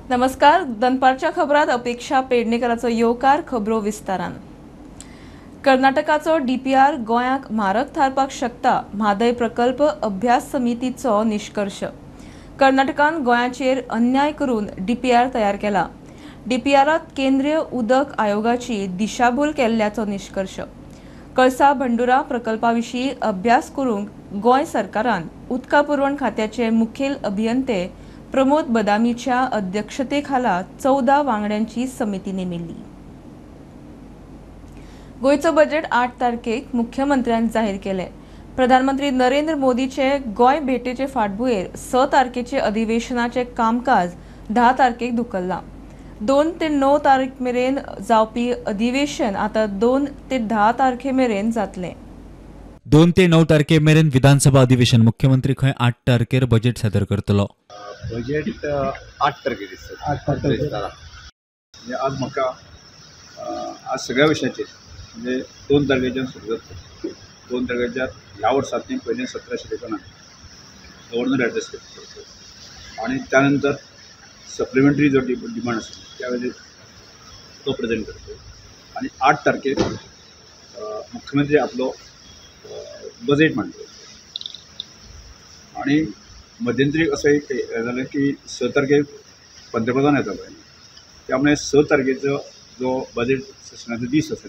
नमस्कार, दनपारच्या खबरात अपेक्षा पेडणेकराचो येवकार. खबरो विस्तारान. कर्नाटकाचो डीपीआर गोंयाक म्हारग थारपाक शकता, म्हादय प्रकल्प अभ्यास समितीचो निश्कर्श. कर्नाटकान गोंयाचेर अन्याय करून डीपीआर तयार केला. डीपीआरात केंद्रीय उदक आयोगाची दिशाभूल केल्ल्याचो निश्कर्श. कळसा भंडुरा प्रकल्पा विशीं अभ्यास करूंक गोंय सरकारान उदका पुरवण खात्याचे मुखेल अभियंते प्रमोद बदामीच्या अध्यक्षतेखाला 14 वांगड्यांची समिती नेमिल्ली. गोंयचो बजेट 8 तारखेक मुख्यमंत्र्यान जाहीर केले. प्रधानमंत्री नरेंद्र मोदीचे गोंय भेटेचे फाटभुंयेर 6 तारखेचे अधिवेशनाचे कामकाज 10 तारखेक धुकल्लां. 2 ते 9 तारीख मेरेन जावपी अधिवेशन आतां 2 ते 10 तारखे मेरेन जातलें. 2 ते 9 तारखे मेरेन विधानसभा अधिवेशन. मुख्यमंत्री खंय 8 तारखेर बजेट सादर करतलो. बजेट 8 तारखेर दिसता. 8 तारखेर म्हणजे आज म्हाका आज सगळ्या विशयाचेर म्हणजे 2 तारखेच्यान सुरू जाता. 2 तारखेच्या ह्या वर्सांतली पयलें 17 शिलेकणां गव्हर्नर एड्रेस करता आनी त्यानंतर सप्लिमेंटरी जो डिमांड आसा त्या वेळेर तो प्रेजेंट करता आनी 8 तारखेर मुख्यमंत्री आपलो बजेट मांडलो. आनी मध्यंतरी अशें एक जालें की 6 तारखेर पंतप्रधान येता पळय, त्यामुळे 6 तारखेचो जो बजेट सेशनाचो दीस आसा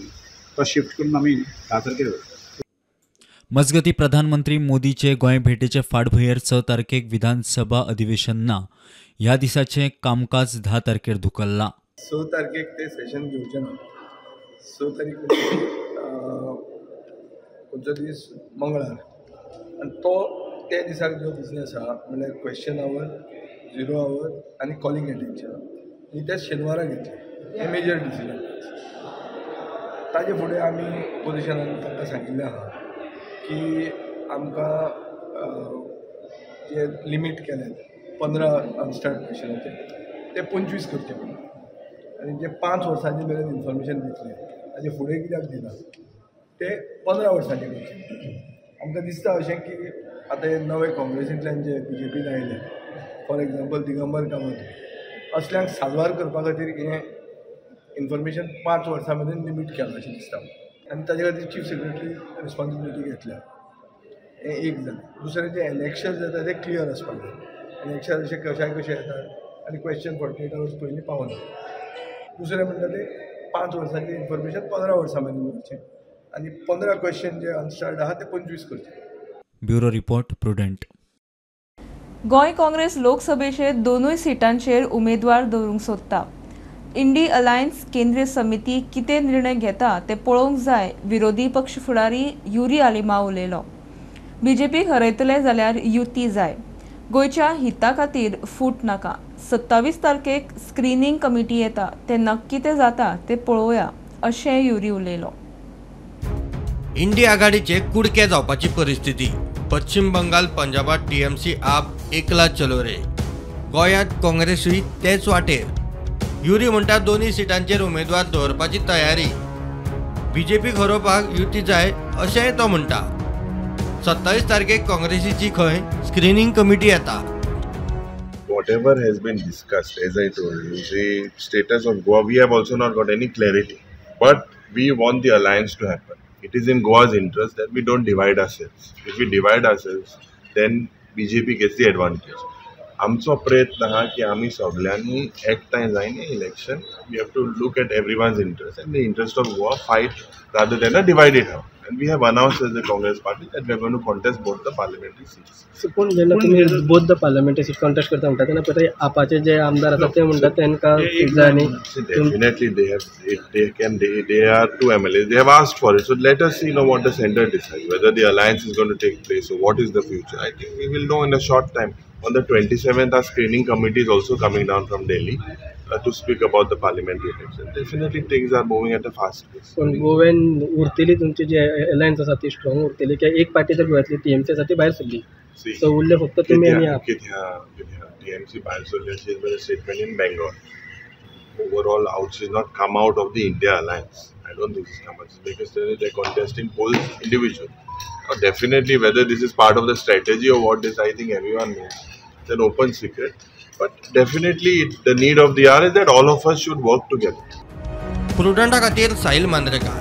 तो शिफ्ट करून आमी 10 तारखेर दवरता. मजगती प्रधानमंत्री मोदीचे गोंय भेटेचे फाटभुंयेर 6 तारखेक विधानसभा अधिवेशन ना. ह्या दिसाचें कामकाज 10 तारखेर धुकल्लां. 6 तारखेक ते सेशन घेवचें ना. 6 तारीख खंयचो दीस मंगळार आनी तो त्या दिसाक जो बिजनेस आहा म्हणल्यार क्वेश्चन our, 0 our आनी कॉलिंग एटेन्शन ही त्या शेनवारा घेतले. हें मेजर डिसिजन. ताजे फुडें आमी ओपोजिशनान तांकां सांगिल्लें आहा की आमकां जे लिमीट केलें 15 अनस्टार्ट क्वेश्चनाचे ते 25 करचे म्हणून आनी जे 5 वर्सांचे मेरेन इन्फॉर्मेशन दितले ताजे फुडें कित्याक दिना ते 15 वर्सांचे करचे. आमकां दिसता अशें की आतां हे नवे काँग्रेसींतल्यान जे बीजेपीन आयले, फॉर एग्जाम्पल दिगंबर कामत, असल्यांक साल्वार करपा खातीर हें इन्फॉर्मेशन 5 वर्सां मेरेन लिमीट केलां अशें दिसता आनी ताजे खातीर चीफ सेक्रेटरी रिस्पॉन्सिबिलिटी घेतल्या. हें एक जालें. दुसरें जे एनॅक्शर्स जाता ते क्लियर आसपाक जाय. एनॅक्शर अशें कशाय कशें येतात आनी क्वेश्चन 48 आवर्स पयलीं पावना. दुसरें म्हणटा ते 5 वर्सांचें इन्फॉर्मेशन 15 वर्सां मेरेन करचें आनी 15 क्वेश्चन जे अनस्टार्ड आहा ते 25 करचे. Bureau report, Prudent. Goa Congress लोकसभेचे 2 सिटांचेर उमेदवार दवरूंक सोदता. इंडी अलायन्स केंद्रीय समिती कितें निर्णय घेता ते पळोवंक जाय, विरोधी पक्ष फुडारी युरी आलेमाव उलयलो. बीजेपीक हरयतले जाल्यार युती जाय. गोंयच्या हिता खातीर फूट नाका. 27 तारखेक स्क्रिनींग कमिटी येता तेन्ना कितें जाता ते पळोवया अशें युरी उलयलो. इंडी आघाडीचे कुडके जावपाची परिस्थिती. पश्चिम बंगाल, पंजाबात टीएमसी, आप एकला चलो रे. गोंयांत काँग्रेसूय तेच वाटेर. युरी म्हणटा 2 सिटांचेर उमेदवार दवरपाची तयारी. बीजेपीक हरोवपाक युती जाय अशेंय तो म्हणटा. 27 तारखेक काँग्रेसीची खंय स्क्रिनींग कमिटी येता. Whatever has been discussed, as I told you, the status of Goa, we have also not got any clarity. But we want the alliance to happen. It is in Goa's interest that we don't divide ourselves. If we divide ourselves, then BJP gets the advantage. आमचो प्रयत्न आहा की आमी सगल्यांनी एकठांय जायन election. We have to look at everyone's interest and the interest of Goa, fight rather than a divided house. And we have announced as the Congress party that we are going to contest both the parliamentary seats. So पूण जेन्ना तुमी both the parliamentary seat contest करता म्हणटा तेन्ना पळय आपाचे जे आमदार आसा ते म्हणटा तेंकां सीट जाय न्ही. Definitely they have, they can, they are 2 MLAs. They have asked for it. So let us see, you know, what the center decides, whether the alliance is going to take place or what is the future. I think we will know in a short time. On the 27th, our screening committee is also coming down from Delhi to speak about the parliamentary election. Definitely things are moving at a fast pace. पण गोव्यान उरतली तुमची जी alliance आसा ती strong उरतली की एक पार्टी जर गोव्यांतली टीएमसी आसा ती भायर सरली, सो उरले फक्त तुमी आनी आप. टीएमसी भायर सरली अशी made a statement in Bengal. Overall, out she's not come out of the India alliance. I don't think she's come out because they're contesting polls individually. Now, definitely, whether this is part of the strategy or what is, I think everyone knows. It's an open secret. But definitely the need of the hour is that all of us should work together. प्रुडंटा खातीर साहिल मांद्रेकार.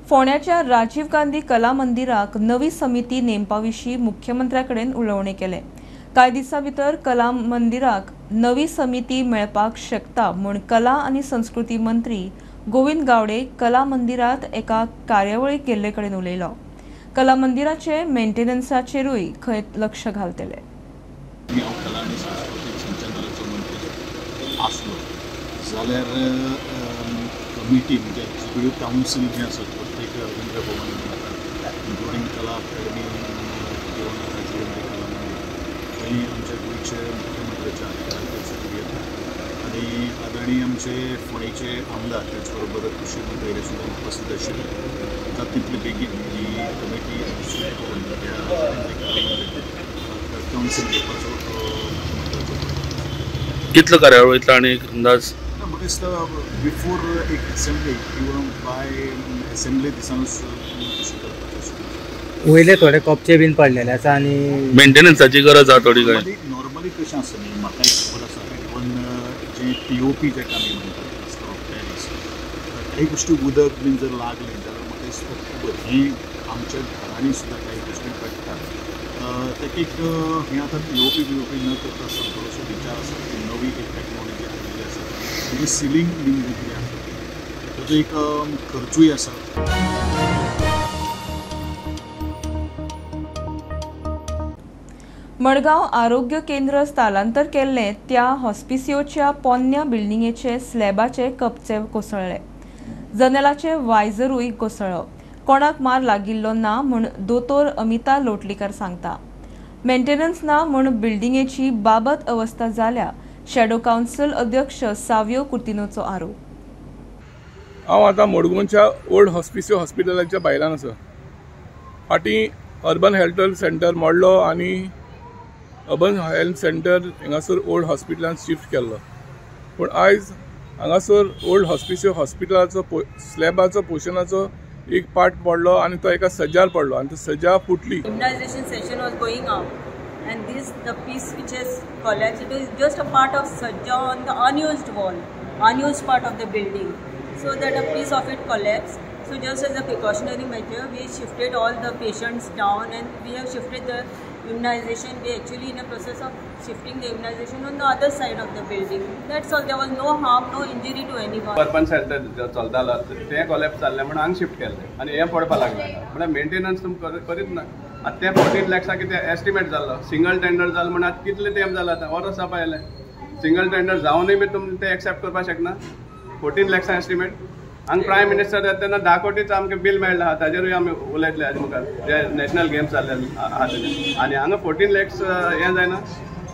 फोंड्याच्या राजीव गांधी कला मंदिराक नवी समिती नेमपा विशीं मुख्यमंत्र्या कडेन उलोवणें केलें. कांय दिसां भितर कला मंदिराक नवी समिती मेळपाक शकता म्हूण कला आनी संस्कृती मंत्री गोविंद गावडे कला मंदिरांत एका कार्यावळीक गेल्ले कडेन उलयलो. कला मंदिराचे मेंटेनन्साचेरूय खंय लक्ष घालतले. हांव कला आनी सांस्कृतीक संचालनाचो मंत्री आसलो जाल्यार कमिटी म्हणजे एक्झिक्युटीव कावन्सील जें आसा प्रत्येक रवींद्र भवन इन्क्लुडींग कला अकादमी किंवा राजीव गांधी कला मंदिर थंय आमच्या गोंयचे मुख्यमंत्र्याच्या अधिकारांत येता आनी आदरणीय आमचे फोंडेचे आमदार त्याच बरोबर कृषी मंत्री हे सुद्दां उपस्थित आशिल्ले. जाता तितले बेगीन ही कमिटी सुरू करून त्या कला मंदिर कावन्सील घेवपाचो मुख्यमंत्र्याचो. कितलो कार्यावळ वयतलो आनी अंदाज? म्हाका दिसता बिफोर एक असेंब्ली किंवा बाय असेंब्ली दिसानूच तशें करपाचें. वयले थोडे कोपचे बीन पडलेले आसा आनी मेंटेनन्साची गरज आसा थोडी. काय नॉर्मली कशें आसा न्ही, म्हाका एक खबर आसा इवन जे पीओपी जाका आमी म्हणटात प्लास्टर ऑफ पॅरीस, काही गोश्टी उदक बीन जर लागलें जाल्यार म्हाका दिसता खबर हें आमच्या घरांनी सुद्दां काही गोश्टी घडटात. ताका एक हें आतां पीओपी बीओपी न करता आसतना थोडोसो विचार आसा की नवी एक टॅक्नॉलॉजी आयिल्ली आसा म्हणजे सिलींग बीन जें कितें आसा ताचो एक खर्चूय आसा. मडगांव आरोग्य केंद्र स्थलांतर केल्लें त्या हॉस्पिसियोच्या पोन्न्या बिल्डिंगेचे स्लॅबाचे कपचे कोसळ्ळे, जनेलाचे वायजरूय कोसळ्ळो. कोणाक मार लागिल्लो ना म्हूण दोतोर अमिता लोटलीकर सांगता. मेंटेनन्स ना म्हूण बिल्डिंगेची बाबत अवस्था जाल्या. शॅडो कावन्सिल अध्यक्ष सावियो कुर्तिनोचो आरोप. हांव आतां मडगांवच्या ओल्ड हॉस्पिसियो हॉस्पिटलाच्या भायल्यान आसा. फाटीं अर्बन हेल्थ सेंटर मोडलो आनी अर्बन हेल्थ सेंटर हांगासर ओल्ड हॉस्पिटलान शिफ्ट केल्लो, पूण आयज हांगासर ओल्ड हॉस्पिसियो हॉस्पिटलाचो स्लॅबाचो पोर्शनाचो एक पार्ट पडलो आनी तो एका सज्जार पडलो आनी तो सज्जा फुटली. Immunization session was going on and this the piece which has collapsed, it is just a part of sajja on the unused wall, unused part of the building, so that a piece of it collapsed. So just as a precautionary measure, we shifted all the patients down and we have shifted the immunization. We actually in a process of shifting the immunization on the other side of the building. That's all. There was no harm, no injury to anyone. Urban centre चलतालो तें collapse जाल्लें म्हणून हांगा shift केल्लें आनी हें पडपाक लागलें. म्हळ्यार मेंटेनन्स तुमी करीत ना. आतां तें 14 लॅक्सा कितें एस्टिमेट जाल्लो, सिंगल टेंडर जालो म्हण आतां कितले तेंप जाला, आतां वर्स आयलें सिंगल टेंडर जावनूय बी तुमी तें एक्सेप्ट करपाक शकना. 14 लॅक्सा एस्टिमेट. हांगा प्रायम मिनिस्टर येता तेन्ना 10 कोटीचो आमकां बील मेळ्ळा, ताजेरूय आमी उलयतले हाजे मुखार जे नॅशनल गेम्स जाल्ले आहा तेजे. आनी हांगा 14 लॅक्स हें जायना,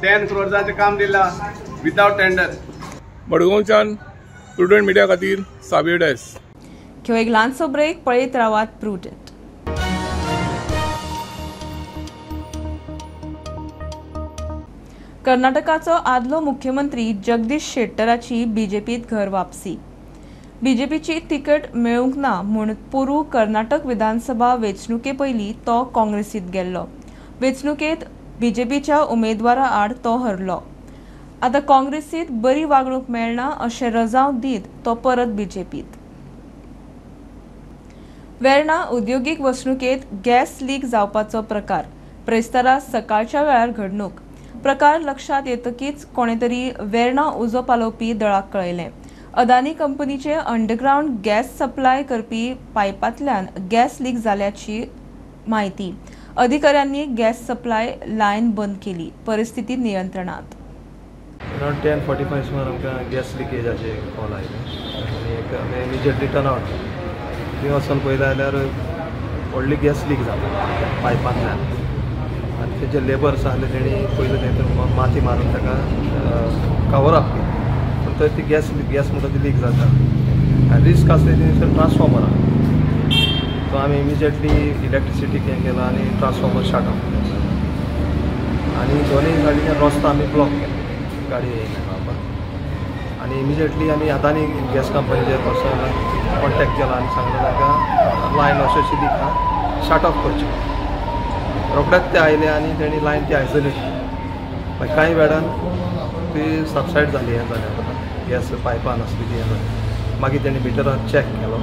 10 क्रोर्साचें काम दिलां विदावट टेंडर. मडगांवच्यान प्रुडंट मिडिया खातीर सावियो डायस. घेवं एक ल्हानसो ब्रेक, पळयत रावात प्रुडंट. कर्नाटकाचो आदलो मुख्यमंत्री जगदीश शेट्टराची बीजेपीत घर वापसी. बीजेपीची तिकेट मेळूंक ना म्हूण पोरू कर्नाटक विधानसभा वेंचणुके पयलीं तो काँग्रेसीत गेल्लो. वेंचणुकेंत बीजेपीच्या उमेदवारा आड तो हरलो. आतां काँग्रेसीत बरी वागणूक मेळना अशें रजांव दीत तो परत बीजेपीत. वेर्णा उद्योगीक वसणुकेंत गॅस लीक जावपाचो प्रकार ब्रेस्तारा सकाळच्या वेळार घडणूक. प्रकार लक्षात येतकीच कोणेतरी वेर्णा उजो पालोवपी दळाक कळयलें. अदानी कंपनीचे अंडरग्रावंड गॅस सप्लाय करपी पायपांतल्यान गॅस लीक जाल्याची म्हायती. अधिकाऱ्यांनी गॅस सप्लाय लायन बंद केली. परिस्थिती नियंत्रणात. अरावंड 10:45 सुमार आमकां गॅस लिकेजाचे कॉल आयले आनी एक आमी इमिजिएटली टर्न आवट केलें. थंय वचून पळयलें जाल्यार व्हडली गॅस लीक जाता पायपांतल्यान आनी ते जे लेबर्स आहले तेणी पयलें थंय माती मारून ताका कवर अप केली, पूण थंय ती गॅस म्हणटा ती लीक जाता आनी रिस्क आसली ती ट्रान्सफॉर्मर आहा. सो आमी इमिजिएटली इलेक्ट्रिसिटी हें केला आनी ट्रान्सफॉर्मर शट ऑफ केला आनी दोनूय सायडीच्यान रस्तो आमी ब्लॉक केला, गाडी येयना रावपाक. आनी इमिजिएटली आमी अदानी गॅस कंपनीचे पर्सन कॉन्टेक्ट केला आनी सांगलें ताका लायन अशी अशी लीक आहा, शट ऑफ करची. रोखडेच ते आयले आनी तेणी लायन ती आयसोलेट केली. मागीर कांय वेळान ती सबसायड जाली, हें जालें, गॅस पायपान आसली ती हें जालें. मागीर तेणी मिटरान चॅक केलो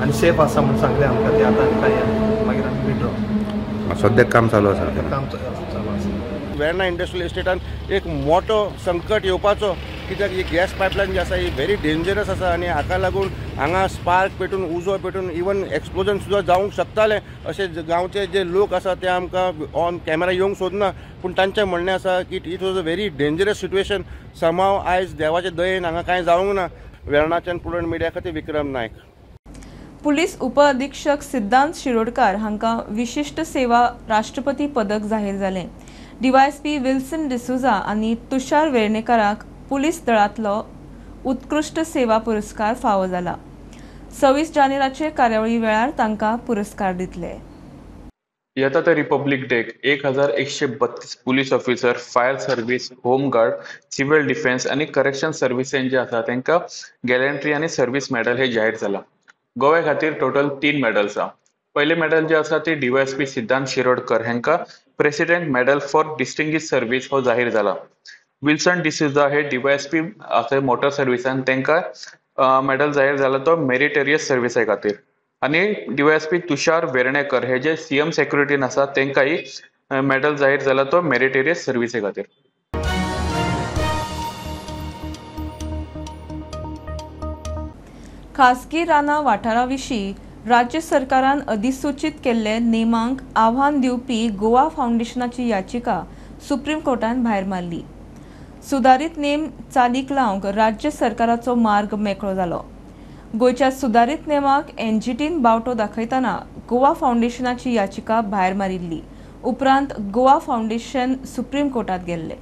आनी सेफ आसा म्हूण सांगलें आमकां, ते आतां आनी कांय मागीर आमी विड्रॉ. सद्याक काम चालू आसा? काम चालू आसा. वेर्णा इंडस्ट्रियल इस्टेटान एक मोठो संकट येवपाचो, कित्याक ही गॅस पायपलायन जी आसा ही व्हेरी डेंजरस आसा आनी हाका लागून हांगा स्पार्क पेटून, उजो पेटून, इवन एक्सप्लोजन सुद्दां जावंक शकतालें. अशें गांवचे जे लोक आसा ते आमकां ऑन कॅमेरा येवंक सोदना, पूण तांचें म्हणणें आसा की it was a very dangerous situation. Somehow आयज देवाचे दयेन हांगा कांय जावंक ना. वेर्णाच्यान प्रुडंट मिडिया खातीर विक्रम नायक. पुलीस उपअधीक्षक सिद्धांत शिरोडकार हांकां विशिश्ट सेवा राष्ट्रपती पदक जाहीर जालें. डीवायएसपी विल्सन डिसोझा आनी तुषार वेर्णेकराक पुलीस दळांतलो उत्कृश्ट सेवा पुरस्कार फावो जाला. 26 जानेराचे कार्यावळी वेळार तांकां पुरस्कार दितले. येता ते रिपब्लीक डेक 1132 police officer, fire service, home guard, civil defence आनी करेक्शन सर्विसेन जे आसा तांकां गॅलंट्री आनी सर्वीस मेडल हे जाहीर जाला. गोव्या खातीर टोटल 3 मेडल्स आसा. पयले मेडल जे आसा ते डीवायएसपी सिद्धांत शिरोडकर हांकां president medal for distinguished service हो जाहीर जाला. विल्सन डिसोझा हे डीवायएसपी आसा मोटर सर्विसान, तांकां मेडल जाहीर जाला तो मेरिटेरियस सर्विसा खातीर. आनी डीवायएसपी तुषार वेर्णेकर हे जे सीएम सेक्युरिटीन आसा तांकांय मेडल जाहीर जाला तो मेरिटेरियस सर्विसे खातीर. खासगी रानां वाठारा विशीं राज्य सरकारान अधिसूचित केल्ले नेमांक आव्हान दिवपी गोवा फावंडेशनाची याचिका सुप्रीम कोर्टान भायर मारली. सुदारीत नेम चालीक लावंक राज्य सरकाराचो मार्ग मेकळो जालो. गोंयच्या सुदारीत नेमाक एनजीटीन बावटो दाखयतना गोवा फावंडेशनाची याचिका भायर मारिल्ली. उपरांत गोवा फावंडेशन सुप्रीम कोर्टात गेल्ले.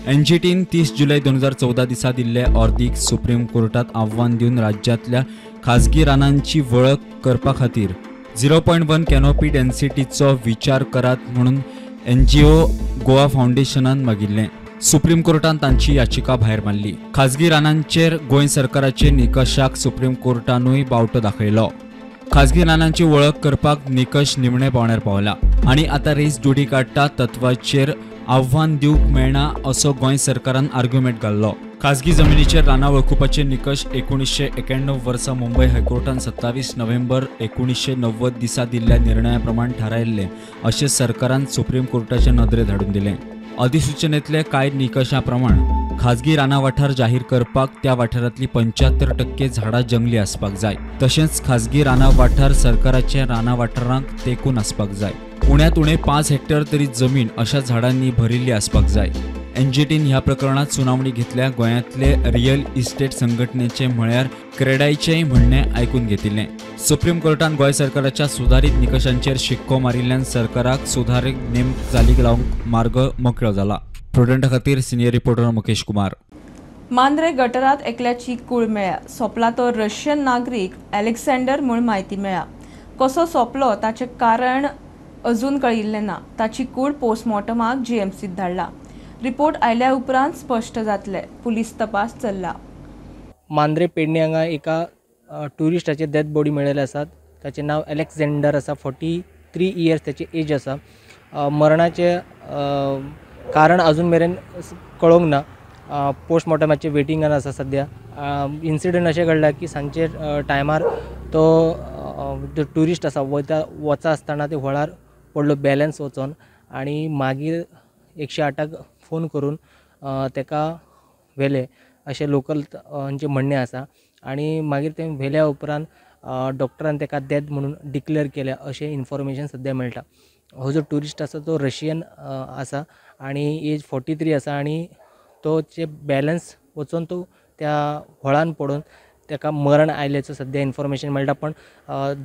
एनजीटीन 30 जुलय 2014 दिसा दिल्ले अर्दीक सुप्रीम कोर्टात आव्हान दिवन राज्यांतल्या खाजगी रानांची वळख करपा खातीर 0.1 कॅनोपी डेन्सिटीचो विचार करात म्हणून एनजीओ गोवा फावंडेशनान मागिल्लें. सुप्रीम कोर्टान तांची याचिका भायर मारली. खाजगी रानांचेर गोंय सरकाराचे निकशाक सुप्रीम कोर्टानूय बावटो दाखयलो. खाजगी रानांची वळख करपाक निकश निमणे पावण्यार पावला आनी आतां रेस ड्युटी काडटा तत्वाचेर आव्हान दिवंक मेळना असो गोंय सरकारान आर्ग्युमेंट घाल्लो. खाजगी जमिनीचेर रानां वळखुपाचे निकश 1991 वर्सा मुंबय हायकोर्टान 27 नोव्हेंबर 1990 दिसा दिल्ल्या निर्णया प्रमाण थारायल्ले अशें सरकारान सुप्रीम कोर्टाच्या नदरेंत हाडून दिलें. अधिसूचनेतले कांय निकशां प्रमाण खाजगी रानां वाठार जाहीर करपाक त्या वाठारांतली 75% झाडां जंगली आसपाक जाय. तशेंच खाजगी रानां वाठार सरकाराच्या रानां वाठारांक तेंकून आसपाक जाय. उण्यांत उणें 5 हेक्टर तरी जमीन अशा झाडांनी भरिल्ली आसपाक जाय. एनजीटीन ह्या प्रकरणात सुनावणी घेतल्या. गोंयांतले रियल इस्टेट संघटनेचे म्हळ्यार क्रेडायचेंय म्हणणें आयकून घेतिल्लें. सुप्रीम कोर्टान गोंय सरकाराच्या सुदारीत निकशांचेर शिक्को मारिल्ल्यान सरकाराक सुदारीत नेम चालीक लावंक मार्ग मोकळो जाला. प्रुडंटा खातीर सिनियर रिपोर्टर मुकेश कुमार. मांद्रे गटरात एकल्याची कूळ मेळ्ळ्या. सोंपला तो रशियन नागरीक अलेक्झांडर म्हूण म्हायती मेळ्ळ्या. कसो सोंपलो ताचें कारण अजून कळिल्लें ना. ताची कूड पोस्टमॉर्टमाक जीएमसीत धाडला. रिपोर्ट आयल्या उपरांत स्पश्ट जातले. पुलीस तपास चल्ला. मांद्रे पेडणे हांगा एका ट्युरिस्टाचे डेथ बॉडी मेळिल्ले आसात. ताचें नांव अलेक्झांडर आसा. 43 इयर्स ताची एज आसा. मरणाचें कारण अजून मेरेन कळोंक ना. पोस्टमॉर्टमाचे वेटिंगान आसा सद्या. इन्सिडंट अशें घडला की सांजचे टायमार तो जो ट्युरिस्ट आसा वता वचा आसतना ते व्हळार पडलो, बॅलन्स वचोन, आनी मागीर 108 फोन करून ताका व्हेले अशें लोकल हांचें म्हणणें आसा. आनी मागीर ते व्हेल्या उपरांत डॉक्टरान ताका डेथ म्हणून डिक्लेअर केल्या अशें इन्फॉर्मेशन सद्या मेळटा. हो जो ट्युरिस्ट आसा तो रशियन आसा आनी एज 43 आसा आनी तो जे बॅलन्स वचोन तो त्या व्हळान पडून ताका मरण आयल्याचो सद्या इन्फॉर्मेशन मेळटा. पण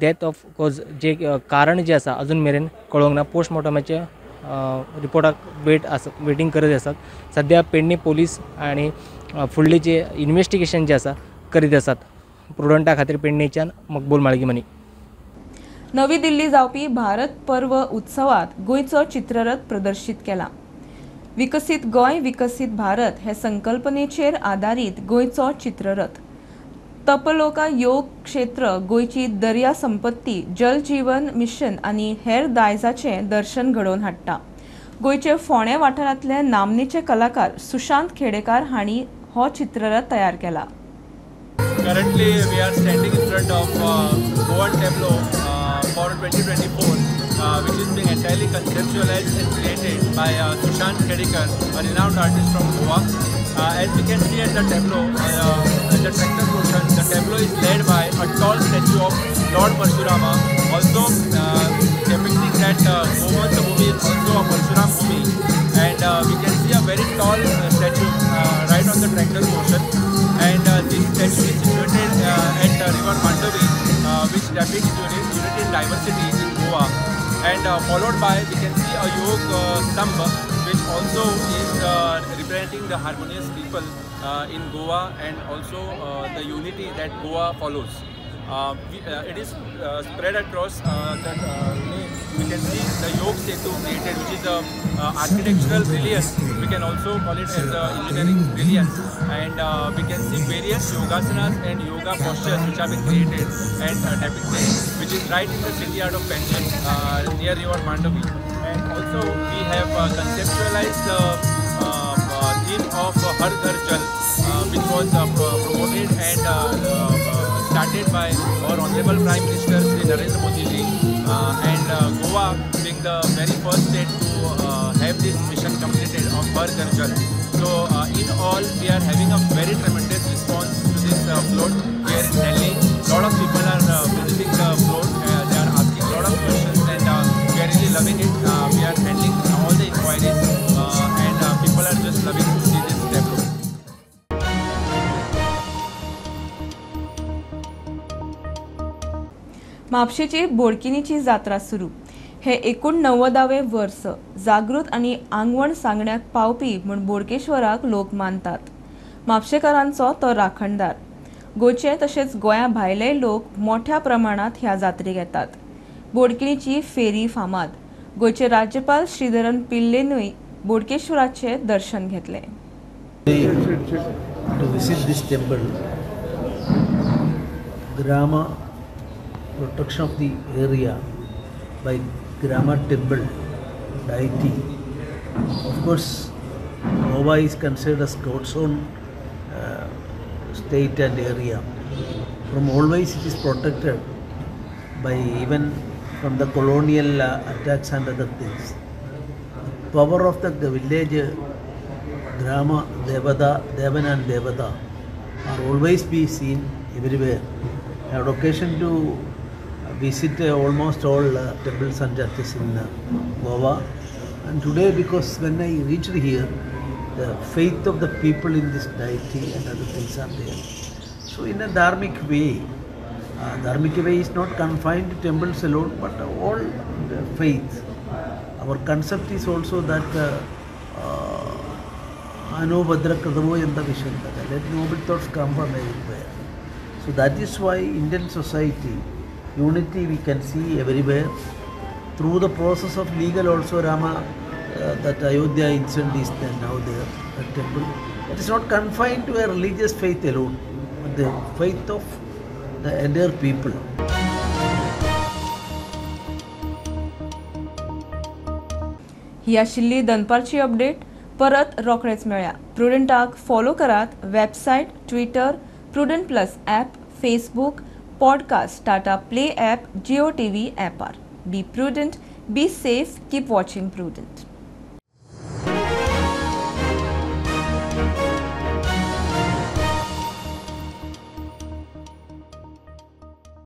डेथ ऑफ कॉज जे कारण जें आसा अजून मेरेन कळोंक ना. पोस्टमॉर्टमाचे रिपोर्टाक वेट आसा, वेटींग करत आसात. सद्या पेडणे पोलीस आनी फुडलें जे इन्वेस्टिगेशन जें आसा करीत आसात. प्रुडंटा खातीर पेडणेच्यान मकबूल माळगीमनी. नवी दिल्ली जावपी भारत पर्व उत्सवात गोंयचो चित्ररथ प्रदर्शीत केला. विकसीत गोंय विकसीत भारत हे संकल्पनेचेर आदारीत गोंयचो चित्ररथ तपलोका योग क्षेत्र गोंयची दर्या संपत्ती जल जीवन मिशन आनी हेर दायजाचें दर्शन घडोवन हाडटा. गोंयचे फोंडें वाठारांतले नामनेचे कलाकार सुशांत खेडेकार हांणी हो चित्ररथ तयार केला. Currently, we are standing in front of Goan Tableau for 2024, which is being entirely conceptualized and created by Sushant Khedekar, a renowned artist from Goa. As we can see at the tableau, at the tractor portion, the tableau is led by a tall statue of Lord Parshurama, also depicting that Goan Bhumi is also a Parshuram Bhumi. And we can see a very tall statue right on the tractor portion. And this statue is situated at River Mandovi, which depicts unity in diversity in Goa. And followed by, we can see a yoga stambh, which also is representing the harmonious people in Goa and also the unity that Goa follows. It is spread across that we can see the Yog Setu created, which is a architectural brilliance. We can also call it as engineering brilliance. And we can see various yogasanas and yoga postures which have been created and depicted, which is right in the city yard of Panjim, near River Mandovi. And also we have conceptualized the theme of Har Ghar Jal, which was promoted and started by our Honorable Prime Minister Shri Narendra Modi ji, and Goa being the very first state to have this mission completed of Har Ghar Jal. So in all, we are having a very tremendous response to this float here in Delhi. A lot of people are visiting the float, they are asking a lot of questions, and we are really loving it. We are handling all the inquiries, and people are just loving to see this tableau. म्हापशेची बोडकिनीची जात्रा सुरू. हे 89वें वर्स जागृत आनी आंगवण सांगण्याक पावपी म्हूण बोडकेश्वराक लोक मानतात. म्हापशेकारांचो तो राखणदार. गोंयचे तशेंच गोंया भायले लोक मोठ्या प्रमाणात ह्या जात्रेक येतात. बोडकिनीची फेरी फामाद. गोंयचे राज्यपाल श्रीधरन पिल्लेनूय बोडकेश्वराचे दर्शन घेतले. To visit this temple, Grama protection of the area by Grama temple deity. Of course, Goa is considered as God's own state and area. From always it is protected by even from the colonial attacks and other things. The power of the village Grama Devada, Devan and Devada are always be seen everywhere. I had occasion to visit almost all temples and churches in Goa, and today, because when I reached here, the faith of the people in this deity and other things are there. So in a dharmic way is not confined to temples alone, but all the faith. Our concept is also that Anubhadra Kradavo Yanta Vishantaka, let noble thoughts come from everywhere. So that is why Indian society, unity we can see everywhere. Through the process of legal also, Rama, that Ayodhya incident is there now there, that temple. It is not confined to a religious faith alone, but the faith of the entire people. ही आशिल्ली दनपारची update. परत रोखडेच मेळया. प्रुडंटाक follow करात website, Twitter, Prudent plus app, Facebook, podcast, Tata Play app, Jio TV ॲपार. Be prudent, be safe, keep watching Prudent.